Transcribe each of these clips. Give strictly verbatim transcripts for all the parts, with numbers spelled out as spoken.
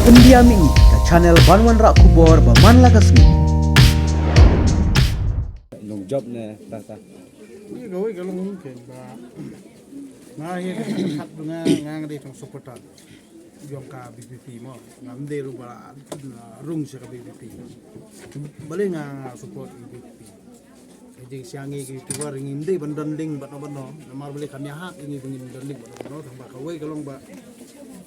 India Mini, ka channel ban wanrah khubor ba man la ka sngi. Long job ne ta ta. Ni ka wei ka long ni ke ba. Nga hi ka khat nga nga dei tong supporter. Jong ka B P P mo. Ngam dei ru ba rung sa ka B P P. Bale nga support B P P. Ka jingsiang ngi ki tuwar ngi mdei ban don link bad no bad no. Namar bale kam ïahap ngi ban ngin don link bad no bad no. Tang ba kawei ka long ba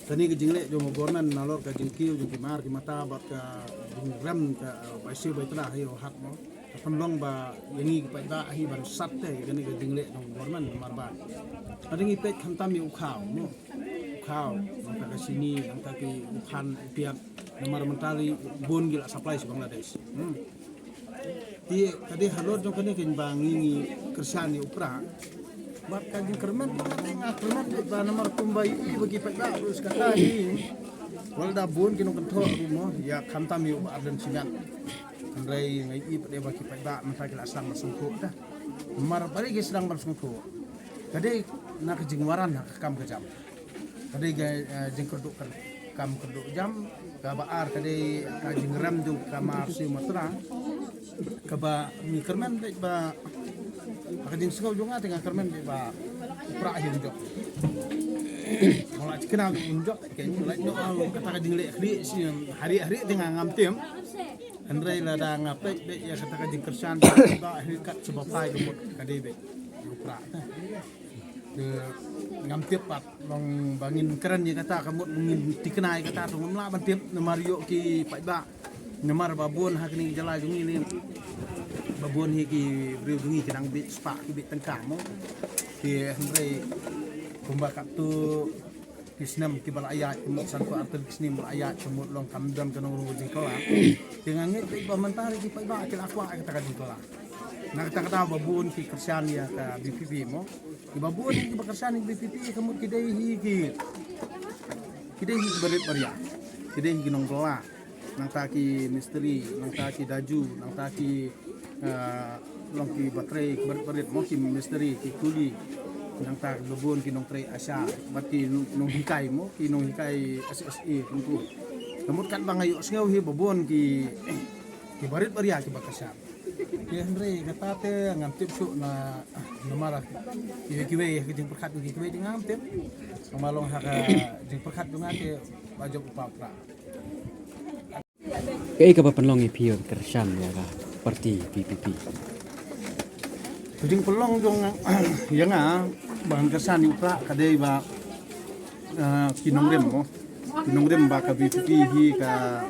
kane ka jingleh jong government nalor ka jingkiew jong ki mar ki mata bad ka jingrem ka bai siew bai tla ha ïoh hap mo. Ka pynlong ba ïa ngi ki paidbah hi ban sat te ïa kane ka jingleh jong government namar ba ka dei ngi peit khamtam ïa u khaw mo. U khaw nangta ka sini nangta ki u phan u piat namar mynta ri bun ki la supply sha Bangladesh. Hmm. Te ka dei halor jong kane kane ba ngi ngi kyrshan ïa u prah. Bad ka jingkyrmen ba ka dei nga kyrmen beit ba namar kumba ïohi ba ki paidbah ruh sa kata hi. Wat la bun ki nongkynthoh ruh mo ïa khamtam ïa u Bah Ardent Syiemiat. Hynrei nga ïohi pat dei ba ki paidbah mynta ki la sdang ban sngewthuh ta. Namar balei ki sdang ban sngewthuh? Ka dei na ka jingwaran ha ka kam ka jam. Ka dei ka, eh, jingkyrduh kan kam kyrduh jam. Kaba ar ka dei ka jingrem jong ka mar siew mar tla. Kaba ngi kyrmen beit ba ha ka jingsngew jong nga te nga kyrmen beit ba u prah hi un jop. Nga la thikna un jop ke ngi la ïoh kata ka jingleh khlieh shisha hari hari te nga ngam tip. Hynrei lada nga peit beit ïa kata ka jingkyrshan ba hi kat sha ba phai ka mut ka dei beit u prah. Te ngam tip pat long ba ngin kren ïa kata ka mut ngin thikna ïa kata to ngam lah ban tip namar ïoh ki paidbah. Namar ba bun ha kane ka jylla jong ngi ne ba bun hi ki briew jong ngi ki dang bit spah ki bit tyngka mo. Ki hynrei kumba katto ki snem kiba la ïaid ka mut sanphew arphew ki snem ba la ïaid ka mut long kam don ka nongrung jingkylla. Te nga ngeit beit ba mynta ri ki paidbah ki la kwah ïa kata ka jingkylla. Na kata ka daw ba bun ki kyrshan ïa ka B P P mo. Kiba bun kiba kyrshan ïa ka B P P ka mut ki dei hi ki ki dei hi ki barit baria. Ki dei hi ki nongbylla. Nangta ki mistri, nangta ki daju, nangta ki, ah, long ki batrei, ki barit barit mo ki mistri, ki kuli. Nangta ki babun ki nongtrei ASHA, bad ki nong, nonghikai mo, ki nonghikai S S A kumtu. Ka mut katba nga ïohsngew hi babun ki, ki barit baria kiba kyrshan. Ki hynrei kata te ngam tip shuh na, namar kiwei kiwei ki jingpyrkhat kiwei kiwei te ngam tip. Namar long ha ka jingpyrkhat jong nga te ba jop u pa u prah. Kaei kaba pynlong ïa phi ban kyrshan ïa ka parti B P P? Ka jingpynlong jong ïa nga ban kyrshan ïa u prah ka dei ba, ah, ki nongrim mo. Ki nongrim ba ka B P P hi ka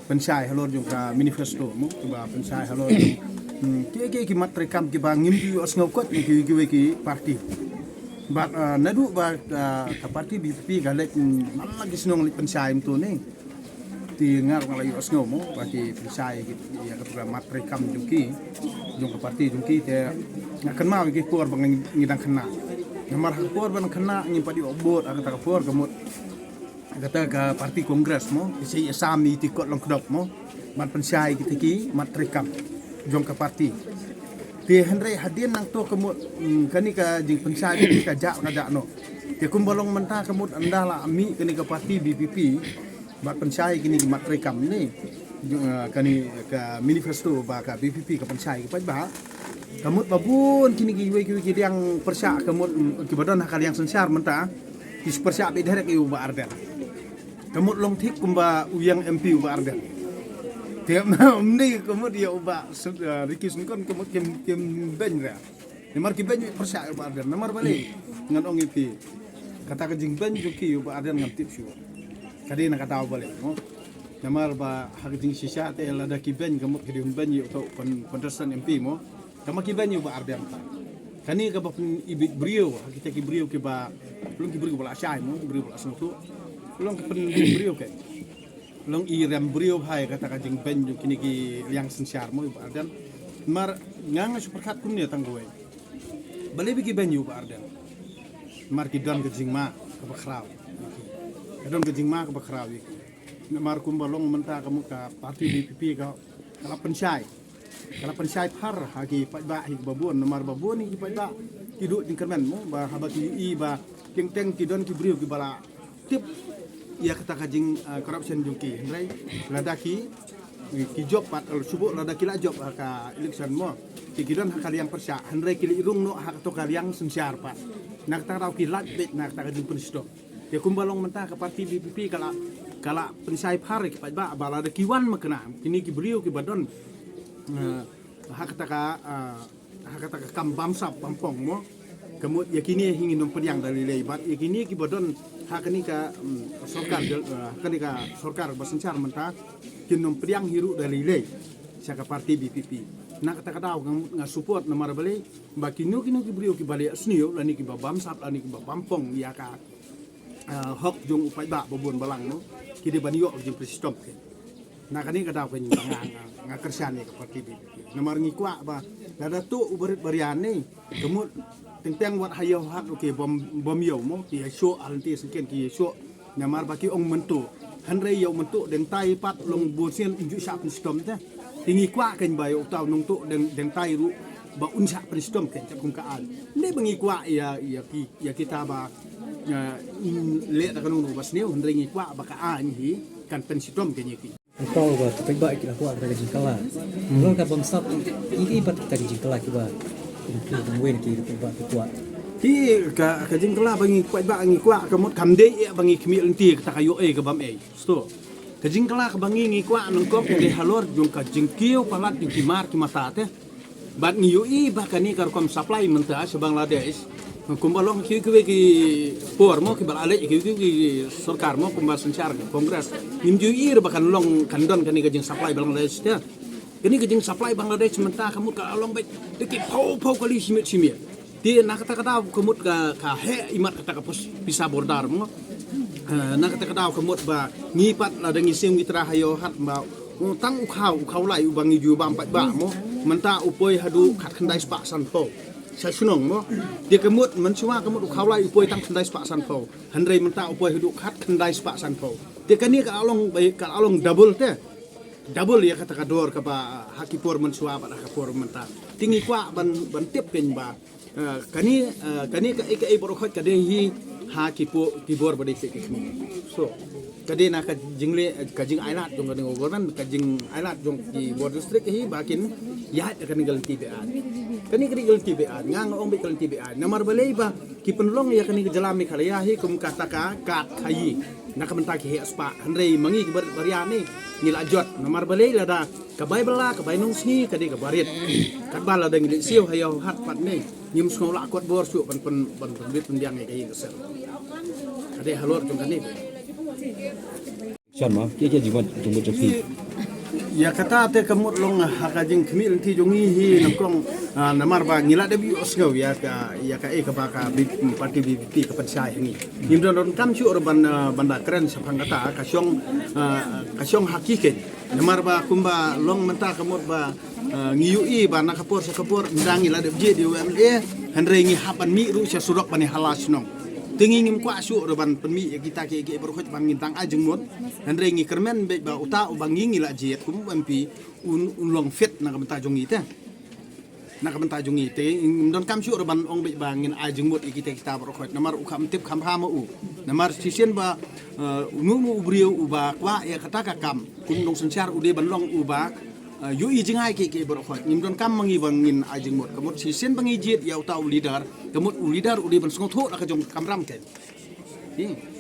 pynshai halor jong ka manifesto mo, ba pynshai halor jong, hmm, ki, ki, ki mat treikam kiba ngim ju ïohsngew kot na ki, ki, ki parti. Bad, ah, naduh ba, ah, ka parti B P P ka leit, hmm, man la ki shnong leit pynshai mynta ne. Te nga ruh nga la ïohsngew mo ba ki pynshai ki ïa ka program mat treikam jong ki, jong ka parti jong ki te nga kynmaw ïa ki por ba ngi, ngi dang khynnah. Namar ha ka por ba ngi khynnah ngim pat ïoh bud ha kata ka por ka mut kata ka parti Congress mo ki sa ïasam ïa ki kot long kdop mo ban pynshai kita ki mat treikam jong ka parti. Te hynrei hadien nangta ka mut, mm, kane ka jingpynshai ka jah ka jah noh. Te kumba long mynta ka mut ynda la mih kane ka parti B P P bad pynshai kine ki mat treikam ne, eh, kane ka manifesto ba ka B P P ka pynshai ka paidbah. Ka mut ba bun kine kiwei kiwei ki liang pyrshah ka mut, mm, kiba don ha ka liang synshar mynta ki pyrshah beit direct ïa u Bah Ardent. Ka mut long thik kumba u ïeng M P u Bah Ardent. Te ym dei ka mut ïa u Bah, eh, Ricky Syngkon ka mut kim, kim beiñ re. Namar ki beiñ pyrshah ïa u Bah Ardent. Namar balei ngan ong ïa phi. Kata ka jingbeiñ jong ki ïa u Bah Ardent ngam tip shuh. Ka dei na ka daw balei mo. Namar ba ha ka jingshisha te lada ki beiñ ka mut ki dei beiñ ïa uto u contestant M P mo. Tangba ki beiñ ïa u Bah Ardent. Kane kaba pynibit briew ha kita ki briew kiba long ki briew ba la shai mo, ki briew ba la sngewthuh. Long ki pynibit briew ke. Long i rem briew bha ïa kata ka jingbeiñ jong kine ki liang synshar mo ïa u Bah Ardent. Namar nga nga shu pyrkhat kumne tang kawei. Balei ba ki beiñ ïa u Bah Ardent? Namar ki don ka jingma kaba khraw. Ka don ka jingma kaba khraw ïa ki. Namar kumba long mynta ka mut ka parti B P P ka, ka la pynshai. Ka la pynshai phar ha ki paidbah hi kiba bun, namar ba bun hi ki paidbah ki duh jingkyrmen mo, ba haba ki ïohi ba teng teng ki don ki briew kiba la tip Ïa kata ka jing, ah, corruption jong ki, hynrei lada ki, ki jop pat, eh, shu bud lada ki la jop ha ka election mo, ki, ki don ha ka liang pyrshah, hynrei ki leit rung noh ha kato ka liang synshar pat. Na kata ka daw ki lait beit na kata ka jingpynshitom. Te kumba long mynta ka parti V P P ka la, ka la pynshai phar ïa ki paidbah ba lada ki wan makna kine ki briew kiba don, eh, ha kata ka, ah, ha kata ka kam bamsap bampong mo. Ka mut ïa kine hi ngin ym pdiang da lei lei, bad ïa kine kiba don ha kane ka, mm, sorkar jyl, eh, ha kane ka sorkar ba synshar mynta, kin ym pdiang hi ruh da lei lei sha ka parti V P P. Na kata ka daw nga, nga support, namar balei ba kino kino ki briew kiba leh sniew lane kiba bamsap lane kiba bampong ïa ka, ah, hok jong u paidbah ba bun balang mo, ki dei ban ïoh ka jingpynshitom. Te na kane ka daw ka jingpang nga, nga, nga kyrshan ïa ka parti V P P. Namar ngi kwah ba lada tuh u barit baria ne, ka mut teng teng wat ha ïew hat, okay, bym, bym ïew mo, ki ïa shoh ha lynti syngkien, ki ïa shoh. Namar ba ki ong myntuh, hynrei ïa u myntuh dang tai pat long bun sien un ju shah pynshitom te. Te ngi kwah kein ba ïa uta u nongtuh dang, dang tai ruh ba un shah pynshitom kein, kat kum ka aiñ. Ne ba ngi kwah ïa, ïa ki, ïa kita ba, eh, leh da ka nongno ba sniew, hynrei ngi kwah ba ka aiñ hi kan pynshitom kein ïa ki. Uta uba ki paidbah ki la kwah kata ka jingkylla. Lada ka bamsap, i, i pat kata ka jingkylla kiba, ki, ki, ki, ki paidbah ki kwah. Hi ka, ka jingkylla ba ngi paidbah ngi kwah, ka mut kam dei ïa ba ngi khmih lynti kata ka ïoh ei ka bam ei. Sto. Ka jingkylla kaba ngi ngi kwah nyngkong ka dei halor jong ka jingkiew palat jong ki mar ki mata te. Bad ngi ïohi ba kane ka rukom supply mynta sha Bangladesh, kumba long kiwei kiwei ki por mo, kiba la leit kiwei kiwei ki sorkar mo, kumba synshar Congress, ngim ju ïohi ruh ba kan long, kan don kane ka jingsupply Bangladesh te. Kane ka jingsupply Bangladesh mynta ka mut ka la long beit da ki phew phew kali shi miet shi miet. Te na kata ka daw ka mut ka, ka heh imat kata ka pos-, pisa border mo. Eh, na kata ka daw ka mut ba ngi pat lada ngi siew ngi tra ha ïew hat ba, u tang u khaw, u khaw lai uba ngi ju bam paidbah mo, mynta u poi haduh khatkhyndai spah sanphew sha shnong mo. Te ka mut mynshuwa ka mut u khaw lai u poi tang khyndai spah sanphew, hynrei mynta u poi haduh khatkhyndai spah sanphew. Te kane ka la long, ka la long double te. Double ïa kata ka dor kaba ha ki por mynshuwa bad ha ka por mynta. Te ngi kwah ban, ban tip kein ba, eh, kane, eh, kane kaei kaei baroh khoit ka dei hi ha ki por, ki bor ba dei ki khmih. So ka dei na ka jingleh, ka jingailad jong kane ka government, ka jingailad jong ki bor district hi ba kin ïaid ïa kane ka lynti be-aiñ. Kane ka dei ka lynti be-aiñ, nga nga ong beit ka lynti be-aiñ. Namar balei ba ki pynlong ïa kane ka jylla Meghalaya hi kum kata ka kad khaïi. Na ka bynta ki heh spah, hynrei ma ngi ki barit baria ne ngi la jot. Namar balei lada ka bai bylla, ka bai nongsngi, ka dei ka barit. Katba lada ngi leit siew ha ïew hat pat ne ngim sngew lah kot bor shuh ban pyn, ban pynbit pynbiang ïa ka ïing ka sem. Ka dei halor jong kane. Shan ma, ki, ki jingmut, jingmut jong ki. Ïa kata te ka mut long ha ka jingkhmih lynti jong ngi hi nyngkong, ah, namar ba ngi la dep ïohsngew ïa ka, ïa kaei kaba ka B-, parti V P P ka pynshai ha ngi. Ngim don, donkam shuh ruh ban, ah, ban da kren shaphang kata, ka shong, ah, ka shong ha ki kein. Namar ba kumba long mynta ka mut ba, ah, ngi ïohi ba na ka por sha ka por, ynda ngi la dep jied ïa u M L A, hynrei ngi hap ban mih ruh sha surok ban ïa hala shnong. Te ngi ngim kwah shuh ruh ban pynmih ïa kita kiei kiei baroh khoit ba ngin dang ai jingmut. Hynrei ngi kyrmen beit ba uta uba ngi ngi la jied kum u M P un, un long fit na ka bynta jong ngi te. Na ka bynta jong ngi te ngim donkam shuh ruh ban ong beit ba ngin ai jingmut ïa kita kita baroh khoit. Namar u kham tip kham bha ma u. Namar shisien ba, eh, uno uno u briew uba kwah ïa kata ka kam kum u nongsynshar u dei ban long uba, eh, ïohi jingai kiei kiei baroh khoit. Ngim donkam ma ngi ba ngin ai jingmut. Ka mut shisien ba ngi jied ïa uta u leader, ka mut u leader u dei ban sngewthuh la ka jong ka kamram kein. Hi.